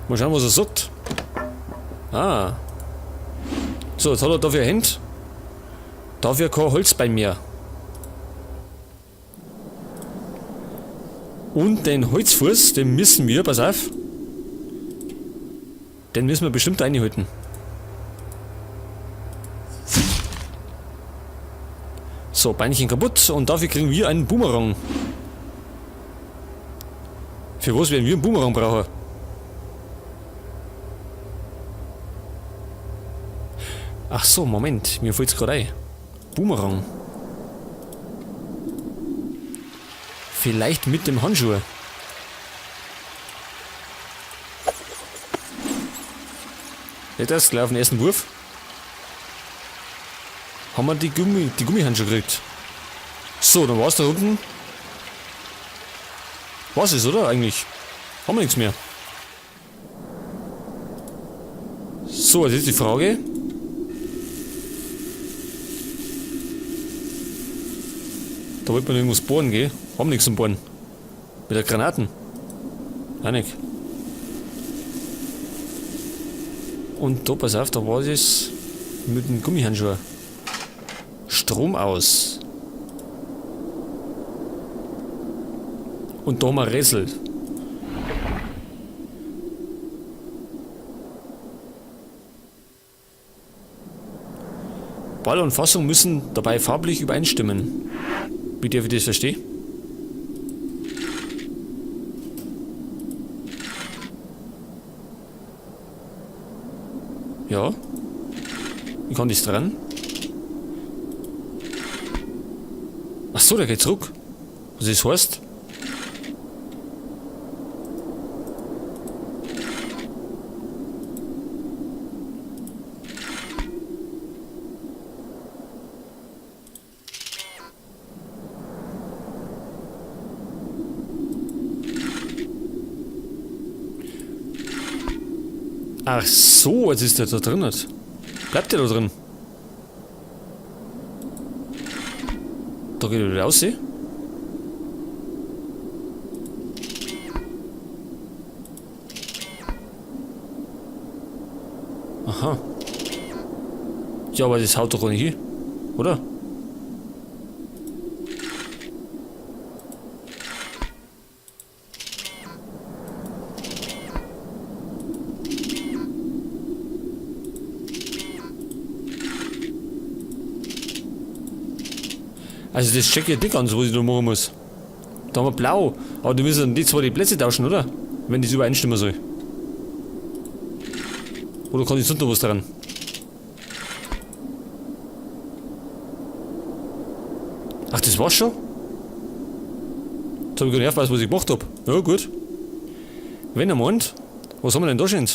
Mal schauen, was er sagt. Ah. So, jetzt hat er dafür Hände. Dafür kein Holzbein mehr. Und den Holzfuß, den müssen wir, pass auf. Den müssen wir bestimmt reinhalten. So, Beinchen kaputt und dafür kriegen wir einen Boomerang. Für was werden wir einen Boomerang brauchen? Ach so, Moment, mir fällt's grad ein. Boomerang. Vielleicht mit dem Handschuh. Nicht das, gleich auf den ersten Wurf. Haben wir die Gummihandschuhe gekriegt. So, dann war's da unten. Was ist, oder? Eigentlich. Haben wir nichts mehr. So, jetzt ist die Frage. Da wollte man irgendwas bohren, gell? Haben nichts zum Bohren. Mit der Granaten. Auch nicht. Und da, pass auf, da war das mit dem Gummihandschuh. Strom aus. Und da haben wir Rätsel. Ball und Fassung müssen dabei farblich übereinstimmen. Wie darf ich das verstehen? Ja. Ich kann das dran. Ach so, der geht zurück. Was das heißt? Ach so, jetzt ist der da drin. Bleibt der da drin? Da geht er wieder raus. Aha. Ja, aber das haut doch gar nicht hin, oder? Also das check ich nicht ganz, was ich da machen muss. Da haben wir blau. Aber die müssen die zwei die Plätze tauschen, oder? Wenn das übereinstimmen soll. Oder kann ich sonst noch was dran? Ach, das war's schon? Jetzt hab ich gar nicht aufgepasst, was ich gemacht hab. Ja, gut. Wenn er meint, was haben wir denn da schon?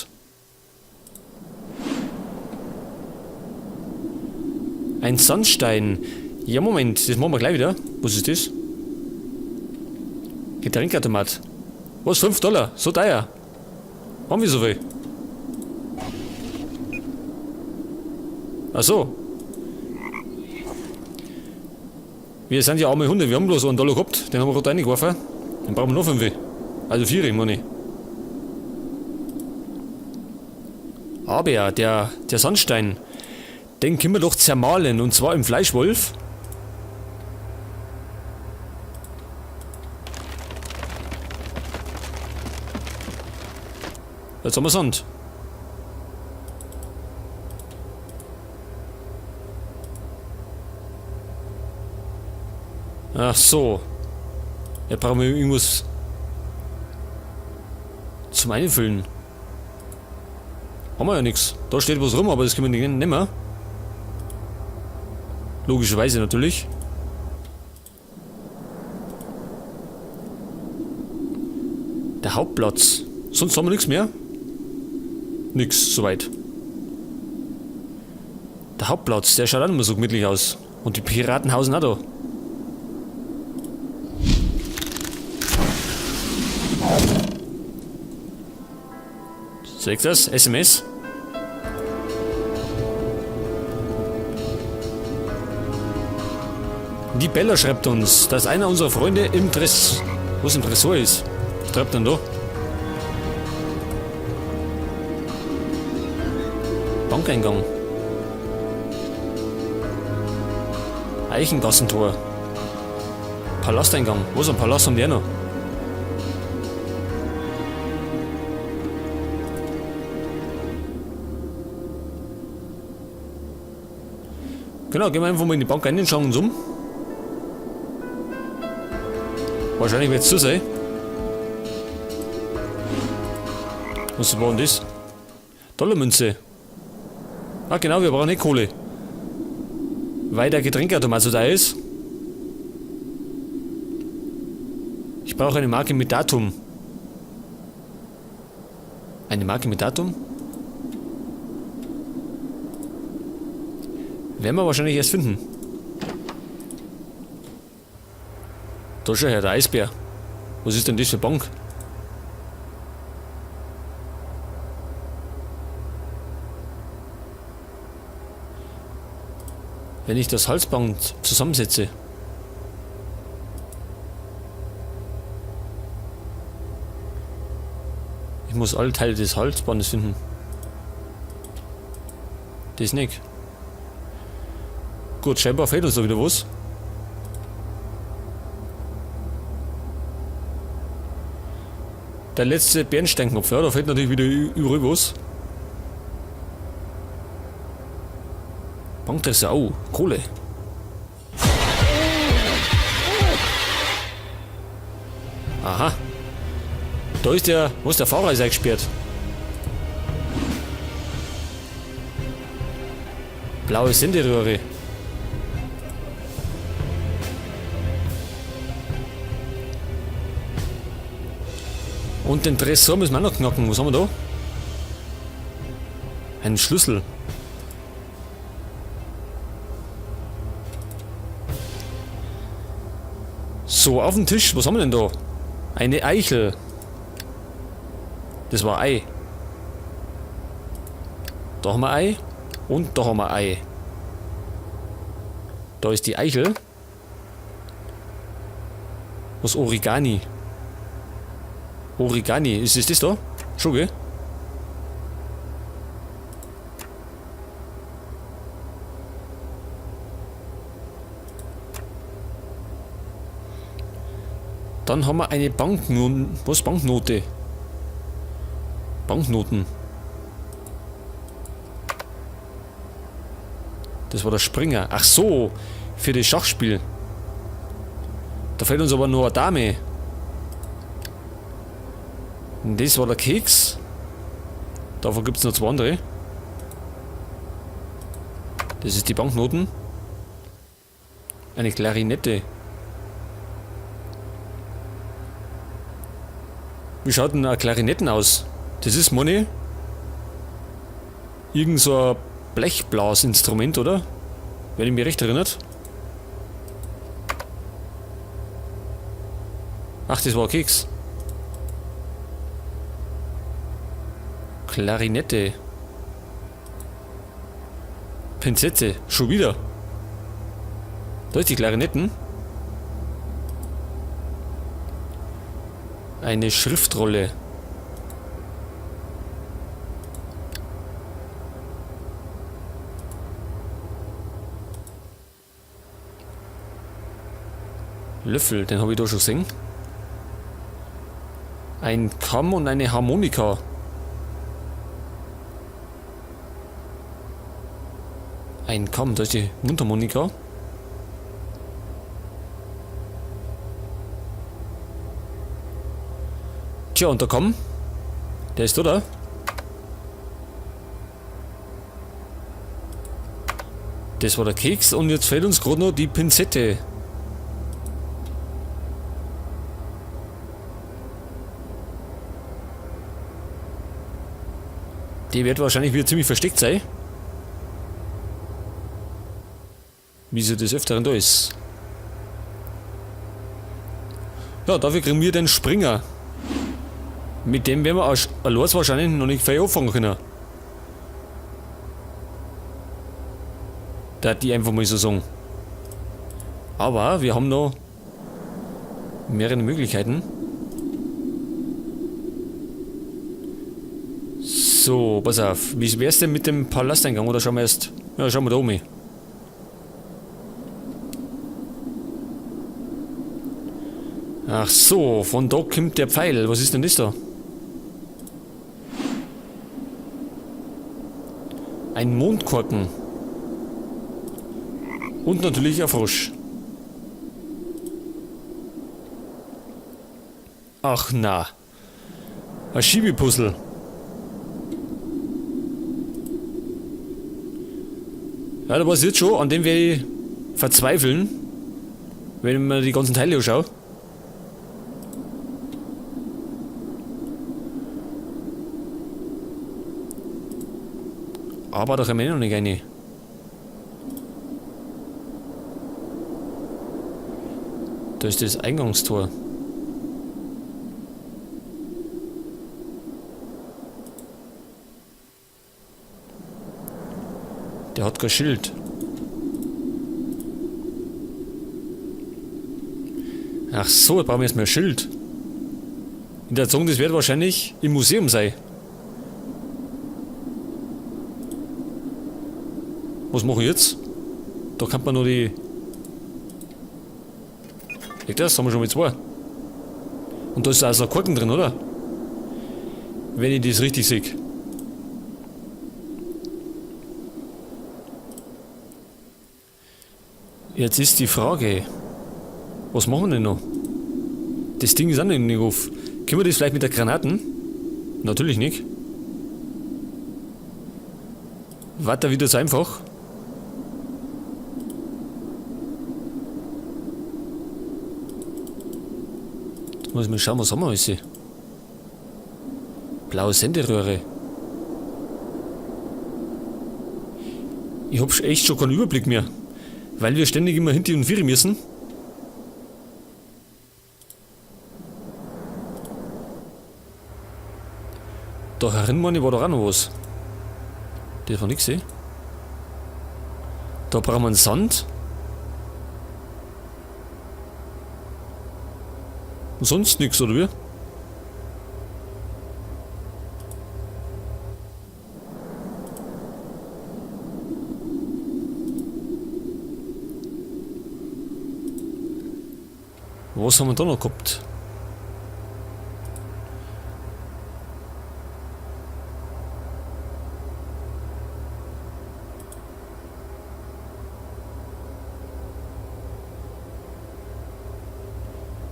Ein Sandstein. Ja, Moment, das machen wir gleich wieder. Was ist das? Getränkautomat. Was? 5 Dollar? So teuer. Haben wir so viel? Ach so. Wir sind ja arme Hunde, wir haben bloß einen Dollar gehabt, den haben wir gerade reingeworfen. Dann brauchen wir noch 5. Also 4, meine ich. Aber ja, der Sandstein, den können wir doch zermahlen, und zwar im Fleischwolf. Jetzt haben wir Sand. Ach so. Ja, brauchen wir irgendwas zum Einfüllen. Haben wir ja nix. Da steht was rum, aber das können wir nicht nehmen. Logischerweise natürlich. Der Hauptplatz. Sonst haben wir nix mehr. Nix, soweit. Der Hauptplatz, der schaut auch nicht mehr so gemütlich aus. Und die Piraten hausen auch da. Seht ihr das? SMS? Die Bella schreibt uns, dass einer unserer Freunde im Dress... Was im Tresor ist? Was treibt denn da? Bankeingang. Eichengassentor. Palasteingang. Wo ist ein Palast haben die auch noch? Genau, gehen wir einfach mal in die Bank rein und schauen uns um. Wahrscheinlich wird es so sein. Was war denn das? Dollarmünze. Ah genau, wir brauchen nicht Kohle. Weil der Getränkeautomat so da ist. Ich brauche eine Marke mit Datum. Eine Marke mit Datum? Werden wir wahrscheinlich erst finden. Da schau her, der Eisbär. Was ist denn das für Bank? Wenn ich das Halsband zusammensetze. Ich muss alle Teile des Halsbandes finden. Das nicht. Gut, scheinbar fehlt uns da wieder was. Der letzte Bernsteinknopf, ja, da fehlt natürlich wieder überall was. Banktresor, oh, Kohle. Aha. Da ist der, wo ist der Fahrer ist eingesperrt? Blaue Senderöhre. Und den Tresor müssen wir auch noch knacken. Was haben wir da? Einen Schlüssel. So, auf dem Tisch. Was haben wir denn da? Eine Eichel. Das war Ei. Da haben wir Ei. Und da haben wir Ei. Da ist die Eichel. Was Origami? Origami. Ist es das da? Schon, gell? Dann haben wir eine Banknote. Was? Banknote? Banknoten. Das war der Springer. Ach so, für das Schachspiel. Da fehlt uns aber nur eine Dame. Und das war der Keks. Davon gibt's noch zwei andere. Das ist die Banknoten. Eine Klarinette. Wie schaut denn eine Klarinetten aus? Das ist Money. Irgend so ein Blechblasinstrument, oder? Wenn ich mich recht erinnert. Ach, das war ein Keks. Klarinette. Pinzette. Schon wieder. Da ist die Klarinetten. Eine Schriftrolle. Löffel, den hab ich da schon gesehen. Ein Kamm und eine Harmonika. Ein Kamm, da ist die Mundharmonika. Tja, und der Kamm, der ist da, da. Das war der Keks und jetzt fehlt uns grad noch die Pinzette. Die wird wahrscheinlich wieder ziemlich versteckt sein. Wie sie des Öfteren da ist. Ja, dafür kriegen wir den Springer. Mit dem werden wir allein wahrscheinlich noch nicht viel anfangen können. Da die einfach mal so sagen. Aber wir haben noch mehrere Möglichkeiten. So, pass auf. Wie wär's denn mit dem Palasteingang? Oder schauen wir erst... Ja, schauen wir da oben. Ach so, von da kommt der Pfeil. Was ist denn das da? Ein Mondkorken. Und natürlich ein Frosch. Ach na. Ein Schiebepuzzle. Ja, da weiß ich jetzt schon, an dem werde ich verzweifeln, wenn ich mir die ganzen Teile anschaue. Aber da kommen wir eh noch nicht rein. Da ist das Eingangstor. Der hat kein Schild. Ach so, da brauchen wir erstmal ein Schild. In der Zone, das wird wahrscheinlich im Museum sein. Was mache ich jetzt? Da kann man nur die... Echt das? Haben wir schon mit zwei. Und da ist also ein Korken drin, oder? Wenn ich das richtig sehe. Jetzt ist die Frage, was machen wir denn noch? Das Ding ist auch noch nicht auf. Können wir das vielleicht mit der Granaten? Natürlich nicht. Warte, wieder so einfach. Jetzt muss ich mal schauen, was haben wir alles hier? Blaue Senderöhre. Ich hab echt schon keinen Überblick mehr. Weil wir ständig immer hinter und vor müssen. Da herin, meine ich, war doch auch noch was. Das war nix, eh? Da brauchen wir einen Sand. Und sonst nix, oder wie? Was haben wir da noch gehabt?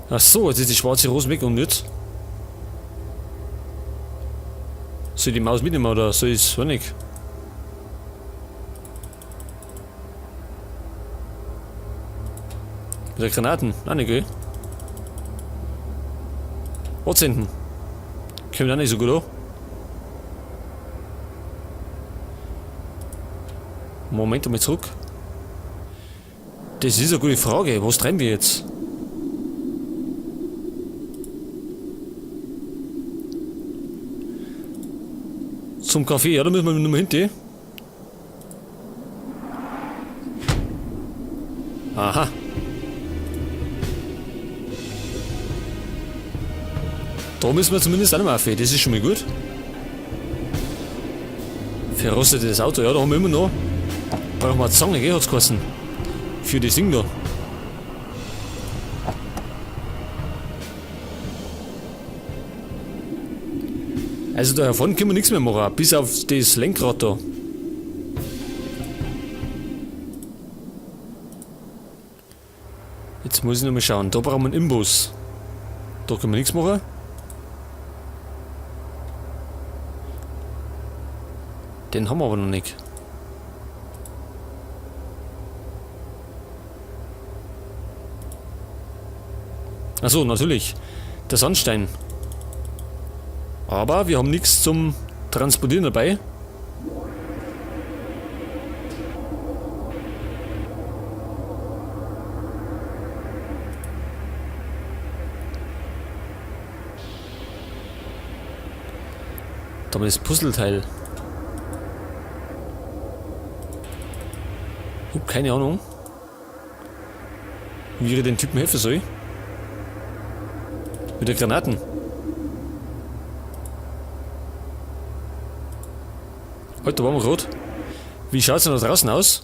Ach so, jetzt ist die schwarze Rose weg und jetzt? Soll ich die Maus mitnehmen oder soll ich's? Weiß nicht. Mit der Granaten? Nein, nicht, gell? Was sind denn? Kommt auch nicht so gut an. Moment, einmal zurück. Das ist eine gute Frage. Was treiben wir jetzt? Zum Café, ja, da müssen wir nur mal hinten. Aha. Da müssen wir zumindest auch noch mal auf, das ist schon mal gut. Verrostetes Auto, ja, da haben wir immer noch. Brauchen wir eine Zange, gell, hat's geheißen. Für das Ding da. Also da vorne können wir nichts mehr machen, bis auf das Lenkrad da. Jetzt muss ich noch mal schauen, da brauchen wir einen Imbus. Da können wir nichts machen. Den haben wir aber noch nicht. Achso, natürlich. Der Sandstein. Aber wir haben nichts zum Transportieren dabei. Da haben wir das Puzzleteil. Ich hab keine Ahnung, wie ich den Typen helfen soll. Mit der Granaten. Halt, da waren wir grad. Wie schaut's denn da draußen aus?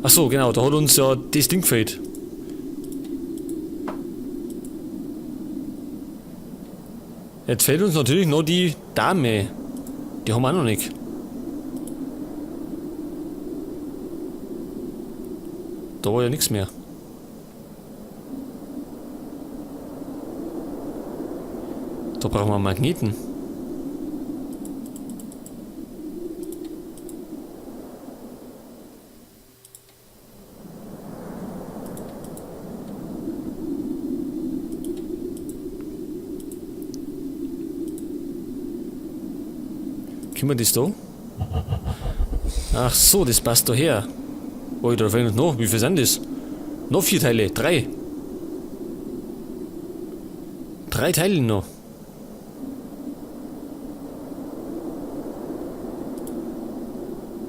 Ach so, genau, da hat uns ja das Ding gefehlt. Jetzt fehlt uns natürlich noch die Dame. Die haben wir auch noch nicht. Da war ja nichts mehr. Da brauchen wir einen Magneten. Können wir das da? Ach so, das passt da her. Oh, da fehlen uns noch. Wie viel sind das? Noch 4 Teile. 3. 3 Teile noch.